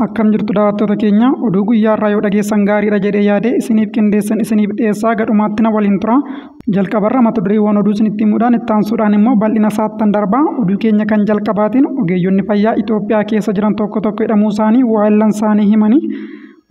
Akkam jirtu daawwattoota keenya, oduu guyyaa irraa yoo dhageessan gaariidha jedhee yaade isiniif qindeessan isiniif dhiyeessaa, gadhumaatti na waliin tura. Jalqabarra mata dureewwan oduu isinitti himuudhaan itti aansuudhaan immoo bal'ina saattan darbaa. Oduu keenya kan jalqabaatiin ogeeyyonni fayyaa Itoophiyaa keessa jiran tokko tokko hidhamuu isaanii waa'illan isaanii himanii.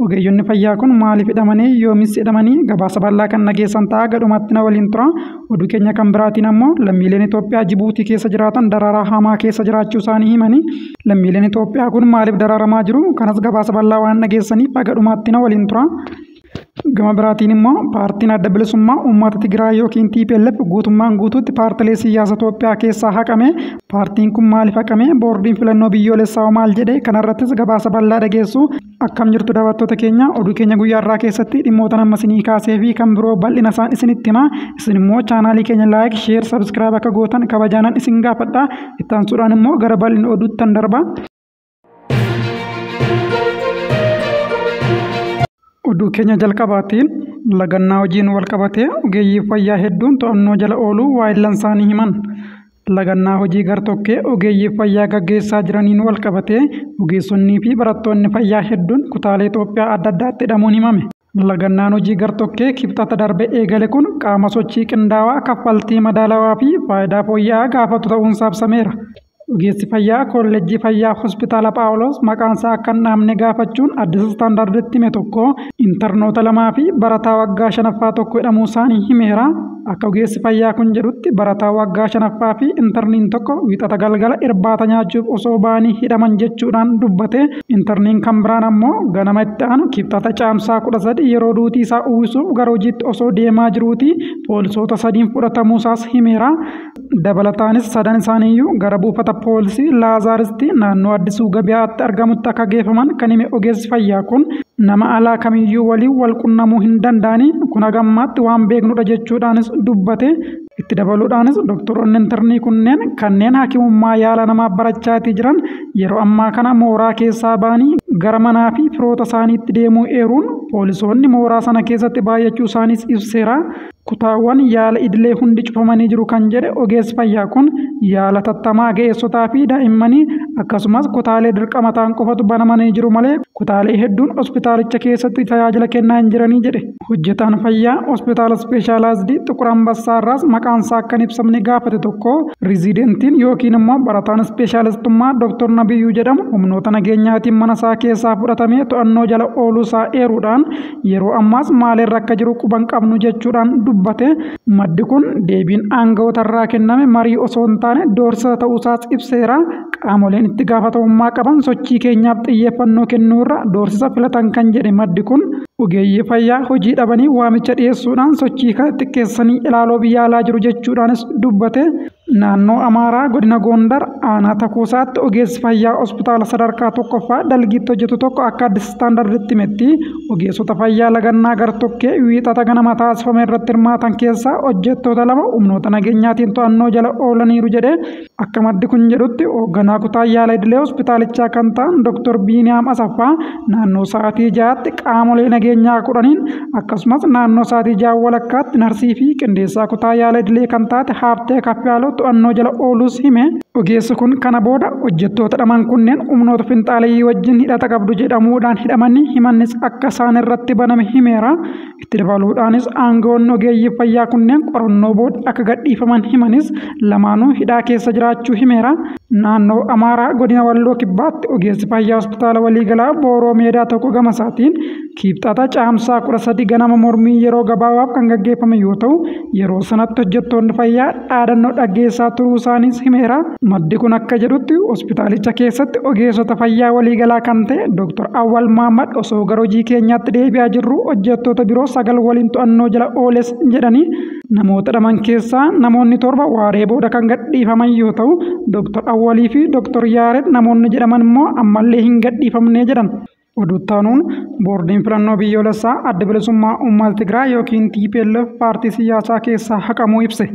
Ogeeyyonni fayyaa kun maaliif hidhamanii, yoomis hidhamanii, gabaasa bal'aa kan dhageessan ta'a, gadhumatti na waliin tura. Oduu keenya kan biraatiin ammoo lammiileen Itoophiyaa Jibuutii keessa jiraatan dararaa hamaa keessa jiraachuu isaanii himanii. Lammiileen Itoophiyaa kun maaliif dararamaa jiru? Kanas gabaasa bal'aa waan dhageessaniif gadhumatti na waliin tura. Gama biraatiin immoo paartiin Adda Bilisummaa Uummata Tigraay yookiin TPLF guutummaan guutuutti paartilee siyaasa Itoophiyaa keessaa haqame. Paartiin kun maaliif haqame? Boordiin filannoo biyyoolessaa maal jedhe? Kanarrattis gabaasa bal'aa dhageessu. Akkam jirtu daawwattoota keenya, oduu keenya guyyaa irraa keessatti dhimmoota nama isinii kaasee fi kan biroo bal'ina isaan isinitti hima. Isin immoo chaanaalii keenya like, share, subscribe akka gootan kabajaanan isin gaafadha. Itti aansuudhaan immoo gara bal'ina oduuttan darba. Oduu keenya jalqabaatiin lagannaa hojiin wal qabatee ogeeyyii fayyaa hedduun to'annoo jala ooluu waa'illan isaanii himan. Lagannaa hojii gartokkee ogeeyyii fayyaa gaggeessaa jiraniin wal qabatee ogeessonnii fi barattoonni fayyaa hedduun kutaalee Itoophiyaa adda addaatti hidhamuun himame. Lagannaan hojii gartokkee kibxata darbe eegale kun qaama sochii qindaawaa kaffaltii madaalawaa fi faayidaa fooyya'aa gaafatu ta'uun ibsameera. Ogeessi fayyaa kolleejjii fayyaa hospitaala Phaawulos maqaan isaa akka hin dhaamne gaafachuun Addis Istaandaarditti hime tokko intarnoota 2 fi barataa waggaa 5ffaa tokko hidhamuu isaanii himeera. Akka ogeessi fayyaa kun jedhutti barataa waggaa 5ffaa fi intarniin tokko wiixata galgala irbaata nyaachuuf osoo ba'anii hidhaman jechuudhaan dubbate. Intarniin kan biraan ammoo ganama itti aanu kibxata caamsaa 13 yeroo duutii isaa uwwisuuf gara hojiitti osoo deemaa jiruuti poolisoota 3 fudhatamuu isaas himeera. Dabalataanis sadan isaaniiyyuu gara buufata poolisii Laazaaristi naannoo Addisuu Gabiyaatti argamutti akka geeffaman kan hime ogeessi fayyaa kun nama alaa kamiyyuu waliin wal qunnamuu hin danda'anii kun hagammaatti waan beeknudha jechuudhaanis dubbate. Itti dabaluudhaanis doktoroonni intarnii kunneen kanneen hakimummaa yaala namaa barachaatii jiran yeroo ammaa kana mooraa keessaa ba'anii gara manaa fi firoota isaaniitti deemuu eeruun poolisoonni mooraa sana keessatti baay'achuu isaaniis ibseera. Kutaawwan yaala idilee hundi cufamanii jiru kan jedhe ogeessi fayyaa kun yaala tattamaa ga'eessotaa fi daa'immanii akkasumas kutaalee dirqama ta'an qofatu banamanii jiru malee kutaalee hedduun hospitaalicha keessatti tajaajila kennaa hin jiranii jedhe. Hojjetaan fayyaa hospitaala ispeeshaalaayizidii Xuqur Ambassaa irraas maqaan isaa akka hin ibsamne gaafate tokko riizidentiin yookiin immoo barataan ispeeshaalistummaa Dr. Nabiyyuu jedhamu humnoota nageenyaatiin mana isaa keessaa fudhatamee to'annoo jala ooluu isaa eeruudhaan yeroo ammaas maalirra akka jiru quban qabnu jechuudhaan dubbate. Maddi kun deebiin aangawoota irraa kenname marii osoo hin taane doorsisa ta'uusaas ibseera. Qaamoleen itti gaafatamummaa qaban sochii keenyaaf xiyyeeffannoo kennuu irra doorsisa filatan kan jedhe maddi kun ogeeyyii fayyaa hojii dhabanii waamicha dhiyeessuudhaan sochii kana xiqqeessanii ilaaloo biyya alaa jiru jechuudhaanis dubbate. Naannoo Amaaraa godina Gondar aanaa Takuusaatti ogeessi fayyaa hospitaala sadarkaa 1ffaa dalgiitti hojjetu tokko akka Addis Istaandaarditti himetti ogeessota fayyaa lagannaa gartokkee wiixata ganama taasifame irratti hirmaatan keessaa hojjettoota 2 humnoota nageenyaatiin to'annoo jala oolaniiru jedhe. Akka maddi kun jedhutti hoogganaa kutaa yaala idilee hospitaalichaa kan ta'an Dr. Biiniyaam Asaffaa naannoo sa'aatii 6tti qaamolee nageenyaa 10 akkasumas naannoo sa'aatii 6 walakkaatti narsii fi qindeessaa kutaa yaala idilee kan taate Haaftee Kaffiyaaloo to'annoo jala ooluus hime. Ogeessi kun kana booda hojjettoota dhaman kunneen humnoota finxaaleyyii wajjin hidhata qabdu jedhamuudhaan hidhamanii himannis akka isaan irratti baname himeera. Itti dabaluudhaanis aangawoonni ogeeyyii fayyaa kunneen qorannoo booda akka gadhiifaman himanis lamaanuu hidhaa keessa jiraachuu himeera. Naannoo Amaaraa godina Walloo Kibbaatti ogeessi fayyaa hospitaala waliigalaa Booroo Meedaa tokko gama isaatiin kibxata caamsaa 13 ganama mormii yeroo gabaabaaf kan gaggeeffame yoo ta'u yeroo sanatti hojjettoonni fayyaa dhaadannoo dhaggeessaa turuu isaaniis himeera. Maddi kun akka jedhutti hospitaalicha keessatti ogeessota fayyaa waliigalaa kan ta'e Dr. Awwal Mahammad osoo gara hojii keenyaatti deebi'aa jirru hojjettoota biroo 9 waliin to'annoo jala ooles jedhanii namoota dhaman keessaa namoonni 7 waaree booda kan gadhiifaman yoo ta'u Dr. Awwalii fi Dr. Yaared namoonni jedhaman immoo ammallee hin gadhiifamne jedhan. Oduuttaanuun boordiin filannoo biyyoolessaa Adda Bilisummaa Uummata Tigraay yookiin TPLF paartii siyaasaa keessaa haqamuu ibse.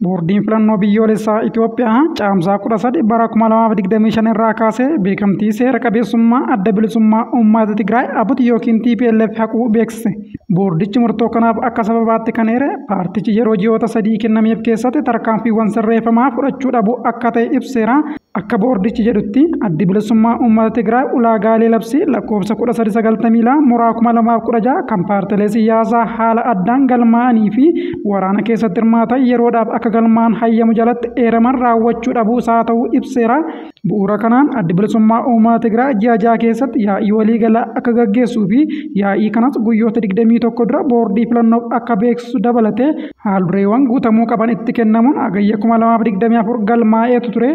Boordiin Filannoo Biyyoolessaa Itoophiyaa Caamsaa 13 bara 2025 irraa kaasee beekamtii seera qabeessummaa Adda Bilisummaa Uummata Tigraay ABUT yookiin TPLF haquu beeksise. Boordichi murtoo kanaaf akka sababaatti kan eere paartichi yeroo ji'oota 3 kennameef keessatti tarkaanfiiwwan sirreeffamaa fudhachuu dhabuu akka ta'e ibseera. Akka boordichi jedhutti Addi Bilisummaa Uummata Tigraay ulaagaalee labsii lakkoofsa 1392 muraa 2016 kan paartilee siyaasaa haala addaan galmaa'anii fi waraana keessatti hirmaatan yeroodhaaf akka galmaan hayyamu jalatti eeraman raawwachuu dhabuu isaa ta'uu ibseera. Bu'uura kanaan Addi Bilisummaa Uummata Tigraay ji'a 6 keessatti yaa'ii waliigalaa akka gaggeessuu fi yaa'ii kanas guyyoota 21 dura boordii filannoof akka beeksisu dabalatee haaldureewwan guutamuu qaban itti kennamuun hagayya 2024 galmaa'eetu ture.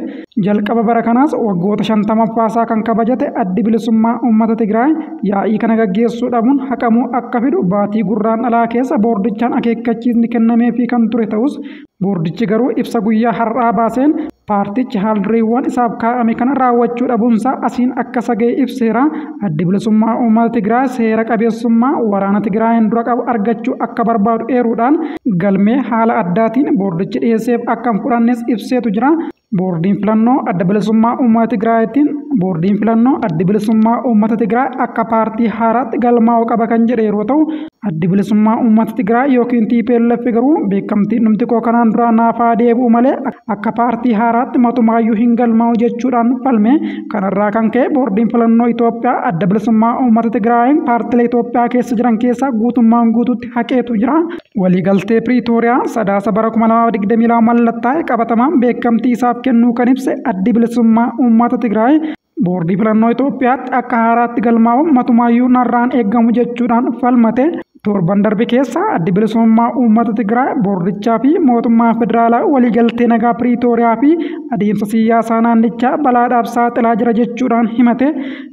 Jalqaba bara kanaas waggoota 50ffaasaa kan kabajate Addi Bilisummaa Uummata Tigraay yaa'ii kana gaggeessuu dhabuun haqamuu akka fidu baatii gurraan alaa keessa boordichaan akeekkachiisni kennameefii kan ture ta'us boordichi garuu ibsa guyyaa har'aa baaseen paartichi haaldureewwan isaaf kaa'ame kana raawwachuu dhabuunsaa asiin akka saga'e ibseera. Addi Bilisummaa Uummata Tigraay seera qabeessummaa waraana Tigraayin dura qabu argachuu akka barbaadu eeruudhaan galmee haala addaatiin boordichi dhiyeesseef akka hin fudhannes ibseetu jira. Boordiin filannoo Adda Bilisummaa Uummata Tigraayitiin Boordiin filannoo Addi Bilisummaa Uummata Tigraay akka paartii haaraatti galmaa'uu qaba kan jedhe yeroo ta'u, Addi Bilisummaa Uummata Tigraay yookiin TPLF garuu beekamtiin dhumti koo kanaan duraa naafaa deebi'u malee akka paartii haaraatti matumaayyuu hin galmaa'u jechuudhaan falme. Kanarraa kan ka'e Boordiin Filannoo Itoophiyaa Adda Bilisummaa Uummata Tigraayin paartilee Itoophiyaa keessa jiran keessaa guutummaan guutuutti haqeetu jira. Waliigaltee Piriitooriyaa Sadaasa bara 2022 mallattaa'e qabatamaan beekamtii isaaf kennuu kan ibse Addi Bilisummaa Uummata Tigraay Boordii Filannoo Itoophiyaatti akka haaraatti galmaa'uun matumaayyuu narraan eeggamu jechuudhaan falmate. Torban darbe keessa Addi Bilisummaa Uummata Tigraay boordichaa fi mootummaa federaalaa waliigaltee nagaa Piriitooriyaa fi adeemsa siyaasaa naannichaa balaadhaaf saaxilaa jira jechuudhaan himate.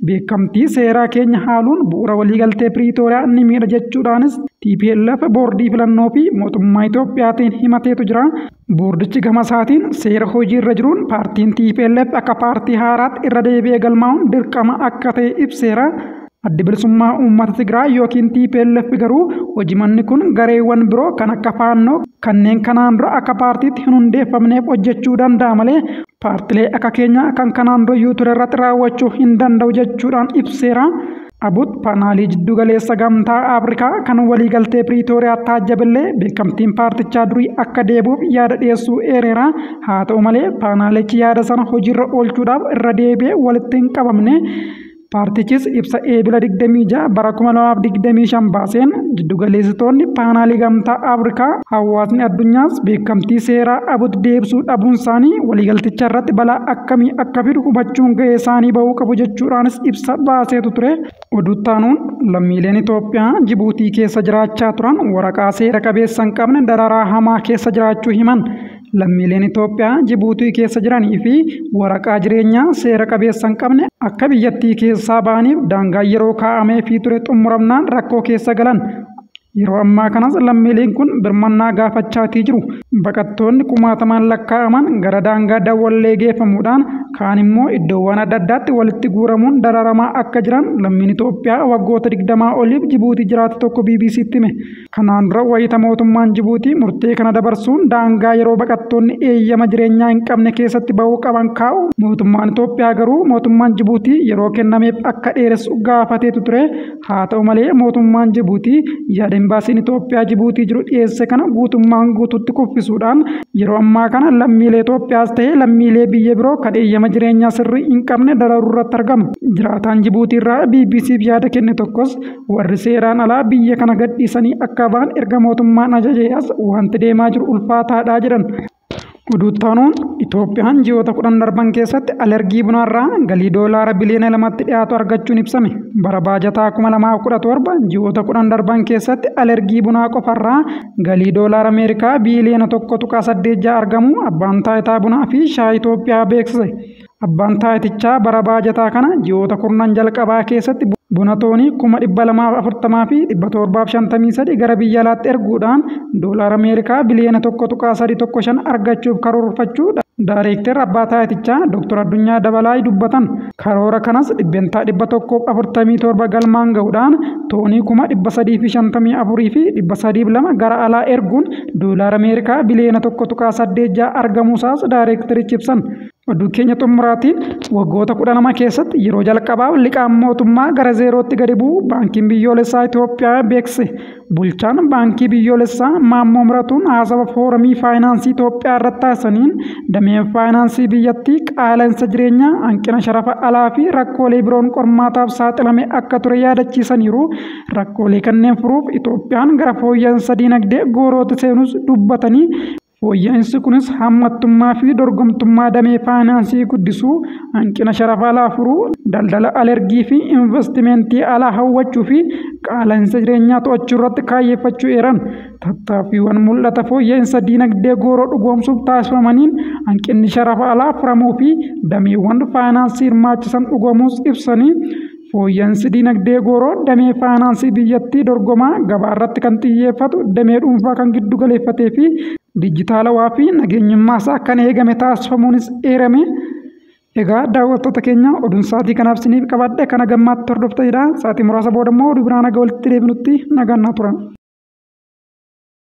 Beekamtii seeraa keenya haaluun bu'uura waliigaltee Piriitooriyaa ni miidha jechuudhaanis TPLF boordii filannoo fi mootummaa Itoophiyaatiin himateetu jira. Boordichi gama isaatiin seera hojiirra jiruun paartiin TPLF akka paartii haaraatti irra deebi'ee galmaa'uun dirqama akka ta'e ibseera. Addi Bilisummaa Uummata Tigraay yookiin TPLF garuu hojimanni kun gareewwan biroo kan akka Faannoo kanneen kanaan dura akka paartiitti hin hundeeffamneef hojjechuu danda'a malee paartilee akka keenyaa kan kanaan dura iyyuu ture irratti raawwachuu hin danda'u jechuudhaan ibseera. ABUT paanaalii jiddugaleessa Gamtaa Afrikaa kan waliigaltee Piriitooriyaa taajjabillee beekamtiin paartichaa durii akka deebi'uuf yaada dhiyeessuu eereera. Haa ta'u malee paanaalichi yaada sana hojiirra oolchuudhaaf irra deebi'ee walitti hin qabamne. Paartichis ibsa Eebila 26 bara 2025 baaseen jiddugaleessitoonni paanaalii Gamtaa Afrikaa hawaasni addunyaas beekamtii seeraa ABUT deebisuu dhabuun isaanii waliigalticha irratti balaa akkamii akka fidu hubachuun gahee isaanii bahuu qabu jechuudhaanis ibsa baaseetu ture. Oduuttaanuun lammiileen Itoophiyaa Jibuutii keessa jiraachaa turan waraqaa seera qabeessa hin qabne dararaa hamaa keessa jiraachuu himan. Lammiileen Itoophiyaa Jibuutii keessa jiranii fi waraqaa jireenyaa seera qabeessa hin qabne akka biyyattii keessaa ba'aniif daangaa yeroo kaa'ameefii ture xumuramnaan rakkoo keessa galan. Yeroo ammaa kanas lammiileen kun birmannaa gaafachaatii jiru. Baqattoonni kumaatamaan lakkaa'aman gara daangaa Dawwallee geeffamuudhaan kaan immoo iddoowwan adda addaatti walitti guuramuun dararamaa akka jiran lammiin Itoophiyaa waggoota 20 oliif Jibuutii jiraatu tokko BBCtti hime. Kanaan dura wayita mootummaan Jibuutii murtee kana dabarsuun daangaa yeroo baqattoonni eeyyama jireenyaa hin qabne keessatti bahuu qaban kaa'u mootummaan Itoophiyaa garuu mootummaan Jibuutii yeroo kennameef akka dheeressu gaafateetu ture. Haa ta'u malee mootummaan Jibuutii yaada Imbaasiin Itoophiyaa Jibuutii jiru dhiyeesse kana guutummaan guutuutti kuffisuudhaan yeroo ammaa kana lammiilee Itoophiyaas ta'e lammiilee biyya biroo kan eeyyama jireenyaa sirrii hin qabne dararuu irratti argama. Jiraataan Jibuutii irraa BBCf yaada kenne tokkos warri seeraan alaa biyya kana gadhiisanii akka ba'an erga mootummaan ajajee as wanti deemaa jiru ulfaataadha jedhan. Oduuttaanuun Itoophiyaan ji'oota 10 darban keessatti alergii bunaarraa galii doolaara biliyoona 2tti dhiyaatu argachuun ibsame. Bara baajataa 2017 ji'oota 10 darban keessatti alergii bunaa qofarraa galii doolaara Ameerikaa biliyoona 1.86 argamuu Abbaan Taayitaa Bunaa fi Shaayii Itoophiyaa beeksise. Abbaan taayitichaa bara baajataa kana ji'oota kurnan jalqabaa keessatti buna toonii 240,753 gara biyya alaatti erguudhaan doolaara Ameerikaa biliyoona 1.315 argachuuf karoorfachuu Daareektarri abbaa taayitichaa Dr. Addunyaa Dabalaa dubbatan. Karoora kanas 147% galmaan gahuudhaan toonii 354,302 gara alaa erguun doolaara Ameerikaa biliyoona 1.86 argamuusaas daareektarichi ibsan. Oduu keenya xumuraatiin, waggoota 12 keessatti yeroo jalqabaaf liqaan mootummaa gara zeerootti gadi bu'u Baankiin Biyyoolessaa Itoophiyaa beeksise. Bulchaan Baankii Biyyoolessaa Maammoo Muratuun haasawa Fooramii Faayinaansii Itoophiyaa irratti taasisaniin, dameen faayinaansii biyyattii qaala'insa jireenyaa, hanqina sharafa alaa fi rakkoolee biroon qormaataaf saaxilame akka ture yaadachiisaniiru. Rakkoolee kanneen furuuf Itoophiyaan gara fooyya'insa diinagdee goorootti seenus dubbatanii, fooyya'insi kunis hammattummaa fi dorgomtummaa damee faayinaansii guddisuu, hanqina sharafa alaa furuu, daldala alergii fi investimentii alaa hawwachuu fi qaala'insa jireenyaa to'achuu irratti kaayyeffachuu eeran. Tattaaffiiwwan mul'ata fooyya'insa diinagdee gooroo dhugoomsuuf taasifamaniin hanqinni sharafa alaa furamuu fi dameewwan faayinaansii hirmaachisan dhugoomuus ibsanii, fooyya'insi diinagdee gooroo damee faayinaansii biyyattii dorgomaa, gabaa irratti kan xiyyeeffatu, damee dhuunfaa kan giddu galeeffatee fi dijitaalawaa fi nageenyummaa isaa kan eegame taasifamuunis eerame. Egaa daawwattoota keenya, oduun sa'aatii kanaaf isiniif qabadhe kana gammaatti hordoftanidha. Sa'aatii muraasa booda immoo oduu biraan haga walitti deebinutti nagaan naa turan.